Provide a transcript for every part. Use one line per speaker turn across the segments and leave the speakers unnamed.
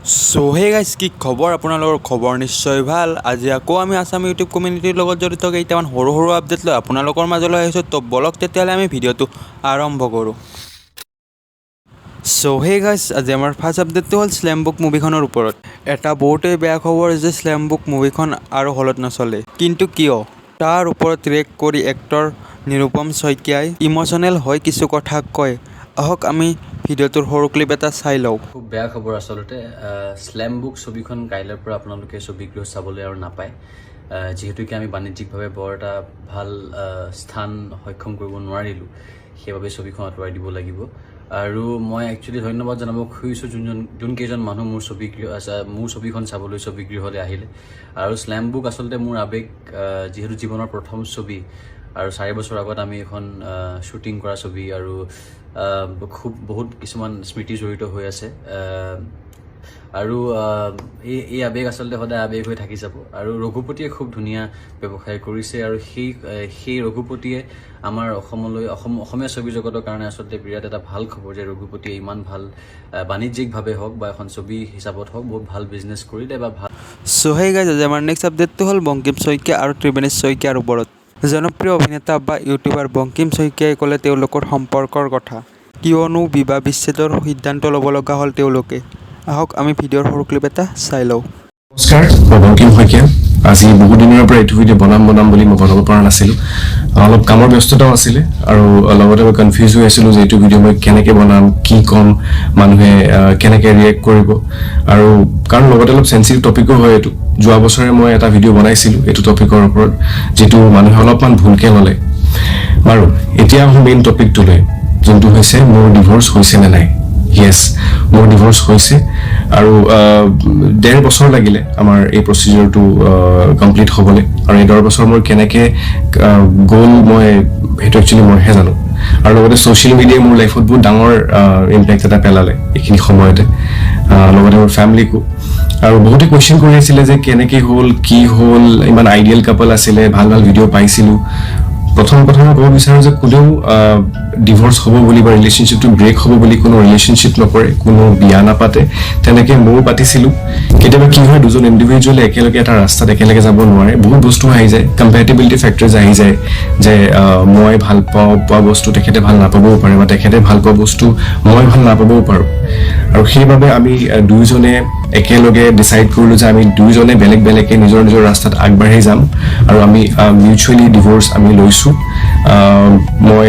চ' hey guys, কি খবৰ আপোনালোকৰ? খবৰ নিশ্চয় ভাল। আজি আকৌ আমি আছাম ইউটিউব কমিউনিটিৰ লগত জড়িত কেইটামান সৰু সৰু আপডেট লৈ আপোনালোকৰ মাজলৈ আহিছোঁ। তো বলক তেতিয়াহ'লে আমি ভিডিঅ'টো আৰম্ভ কৰোঁ। চ' হে গাইজ, আজি আমাৰ ফাৰ্ষ্ট আপডেটটো হ'ল শ্লেম বুক মুভিখনৰ ওপৰত। এটা বহুতেই বেয়া খবৰ যে শ্লেম বুক মুভিখন আৰু হলত নচলে। কিন্তু কিয়, তাৰ ওপৰত ৰিয়েক্ট কৰি এক্টৰ নিৰুপম শইকীয়াই ইম'চনেল হৈ কিছু কথা কয়। আহক, আমি ভিডিঅ'টোৰ সৰু ক্লিপ এটা চাই লওঁ।
খুব বেয়া খবৰ আচলতে। শ্লেম বুক ছবিখন কাইলৈৰ পৰা আপোনালোকে ছবিগৃহ চাবলৈ আৰু নাপায়, যিহেতুকে আমি বাণিজ্যিকভাৱে বৰ এটা ভাল স্থান সক্ষম কৰিব নোৱাৰিলোঁ, সেইবাবে ছবিখন আঁতৰাই দিব লাগিব। আৰু মই একচুৱেলি ধন্যবাদ জনাব খুজিছোঁ যোনকেইজন মানুহ মোৰ ছবিখন চাবলৈ ছবিগৃহলৈ আহিলে। আৰু শ্লেম বুক আচলতে মোৰ আৱেগ, যিহেতু জীৱনৰ প্ৰথম ছবি আৰু 4 বছৰ আগত আমি এখন শ্বুটিং কৰা ছবি আৰু খুব বহুত কিছুমান স্মৃতি জড়িত হৈ আছে আৰু এই আৱেগ আচলতে সদায় আৱেগ হৈ থাকি যাব। আৰু ৰঘুপতিয়ে খুব ধুনীয়া ব্যৱসায় কৰিছে আৰু সেই ৰঘুপতিয়ে আমাৰ অসমলৈ, অসমীয়া ছবি জগতৰ কাৰণে আচলতে বিৰাট এটা ভাল খবৰ যে ৰঘুপতিয়ে ইমান ভাল বাণিজ্যিকভাৱে হওক বা এখন ছবি হিচাপত হওক, বহুত ভাল বিজনেছ কৰিলে বা ভাল
চ' হে গাইজ, আজি আমাৰ নেক্সট আপডেটটো হ'ল বংকিম শইকীয়া আৰু ত্ৰিবেণী শইকীয়াৰ ওপৰত। জনপ্ৰিয় অভিনেতা বা ইউটিউবাৰ বংকিম শইকীয়াই ক'লে তেওঁলোকৰ সম্পৰ্কৰ কথা। কিয়নো বিবাহ বিচ্ছেদৰ সিদ্ধান্ত ল'ব লগা হ'ল তেওঁলোকে? আহক, আমি ভিডিঅ'ৰ সৰু ক্লিপ এটা চাই লওঁ।
নমস্কাৰ, মই বংকিম শইকীয়া। আজি বহুত দিনৰ পৰা এইটো ভিডিঅ' বনাম বনাম বুলি মই বনাব পৰা নাছিলোঁ। অলপ কামৰ ব্যস্ততাও আছিলে আৰু লগতে মই কনফিউজ হৈ আছিলোঁ যে এইটো ভিডিঅ' মই কেনেকৈ বনাম, কি ক'ম, মানুহে কেনেকৈ ৰিয়েক্ট কৰিব। আৰু কাৰণ লগতে অলপ চেঞ্চিটিভ টপিকো হয় এইটো। যোৱা বছৰে মই এটা ভিডিঅ' বনাইছিলোঁ এইটো টপিকৰ ওপৰত, যিটো মানুহে অলপমান ভুলকৈ ল'লে। বাৰু, এতিয়া আহোঁ মেইন টপিকটোলৈ, যোনটো হৈছে মোৰ ডিভ'ৰ্চ হৈছে নে নাই। য়েছ, মোৰ ডিভ'ৰ্চ হৈছে আৰু 1.5 বছৰ লাগিলে আমাৰ এই প্ৰচিডিউৰটো কমপ্লিট হ'বলৈ। আৰু এই 1.5 বছৰ মোৰ কেনেকৈ গ'ল, মই সেইটো একচুৱেলি মইহে জানো। আৰু লগতে ছ'চিয়েল মিডিয়াই মোৰ লাইফত বহুত ডাঙৰ ইম্পেক্ট এটা পেলালে এইখিনি সময়তে, লগতে মোৰ ফেমিলিকো। আৰু বহুতে কুৱেশ্যন কৰি আছিলে যে কেনেকৈ হ'ল, কি হ'ল, ইমান আইডিয়েল কাপল আছিলে, ভাল ভাল ভিডিঅ' পাইছিলোঁ। প্ৰথম কথা মই ক'ব বিচাৰোঁ যে কোনেও ডিভ'ৰ্চ হ'ব বুলি বা ৰিলেশ্যনশ্বিপটো ব্ৰেক হ'ব বুলি কোনো ৰিলেশ্যনশ্বিপ নকৰে, কোনো বিয়া নাপাতে। তেনেকৈ ময়ো পাতিছিলোঁ। কেতিয়াবা কি হয়, দুজন ইণ্ডিভিজুৱেলে একেলগে এটা ৰাস্তাত একেলগে যাব নোৱাৰে। বহুত বস্তু আহি যায়, কম্পেটিবিলিটি ফেক্টৰ্ছ আহি যায় যে মই ভাল পাওঁ পোৱা বস্তু তেখেতে ভাল নাপাবও পাৰে বা তেখেতে ভাল পোৱা বস্তু মই ভাল নাপাবও পাৰোঁ। আৰু সেইবাবে আমি দুয়োজনে একেলগে ডিচাইড কৰিলোঁ যে আমি দুয়োজনে বেলেগ বেলেগকৈ নিজৰ নিজৰ ৰাস্তাত আগবাঢ়ি যাম আৰু আমি মিউচুৱেলি ডিভ'ৰ্চ আমি লৈছোঁ। মই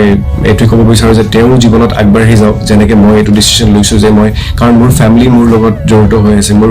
এইটোৱে ক'ব বিচাৰোঁ যে তেওঁ জীৱনত আগবাঢ়ি যাওক, যেনেকৈ মই এইটো ডিচিশ্যন লৈছোঁ যে মই, কাৰণ মোৰ ফেমিলি মোৰ লগত জড়িত হৈ আছে, মোৰ